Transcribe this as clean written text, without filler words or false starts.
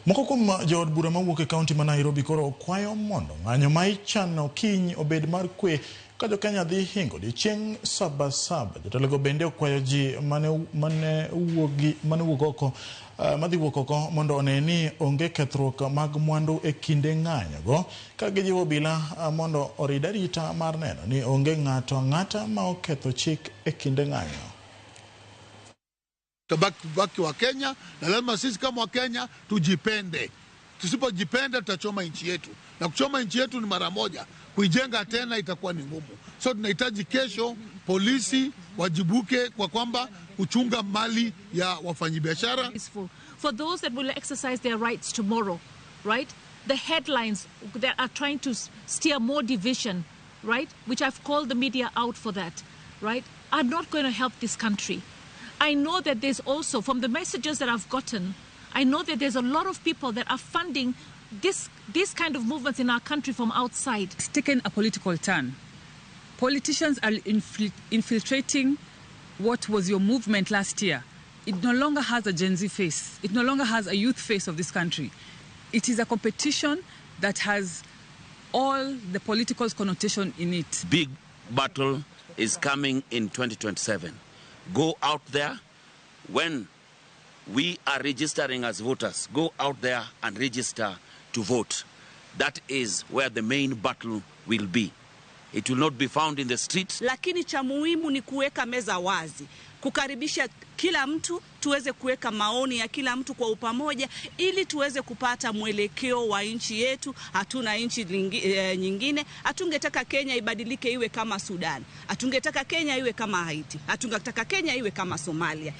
Moko kuom jood bura mawuok e kaunti ma Nairobi koro kwayo mondo ng'anyo ma ichano kiny obed mar kwe ka jo-Kenya dhi hingo odiochieng' Sabasaba. Jotelogo bende okwayo ji mane wuok oko madhi wuok oko mondo one ni onge kethruok mag mwandu e kinde ng'anyo go ka gijiwo obila mondo orid arita mar neno ni onge ng'ato ang'ata ma oketho chik e kinde ng'anyo. Tabaki Wakenya na lazima sisi kama Wakenya tujipende. Tusipojipenda tutachoma nchi yetu, na kuchoma nchi yetu ni mara moja, kuijenga tena itakuwa ni ngumu. So tunahitaji kesho polisi wajibuke kwa kwamba kuchunga mali ya wafanyabiashara. For those that will exercise their rights tomorrow, right? The headlines that are trying to steer more division, right? Which I've called the media out for that, right? Are not going to help this country. I know that there's also, from the messages that I've gotten, I know that there's a lot of people that are funding this kind of movements in our country from outside. It's taken a political turn. Politicians are infiltrating what was your movement last year. It no longer has a Gen Z face. It no longer has a youth face of this country. It is a competition that has all the political connotation in it. Big battle is coming in 2027. Go out there. When we are registering as voters, go out there and register to vote. That is where the main battle will be. It will not be found in the streets. Lakini cha muhimu ni kuweka meza wazi, kukaribisha kila mtu, tuweze kuweka maoni ya kila mtu kwa upamoja, ili tuweze kupata mwelekeo wa nchi yetu. Hatuna nchi nyingine. Hatungetaka Kenya ibadilike iwe kama Sudan, hatungetaka Kenya iwe kama Haiti, hatungetaka Kenya iwe kama Somalia.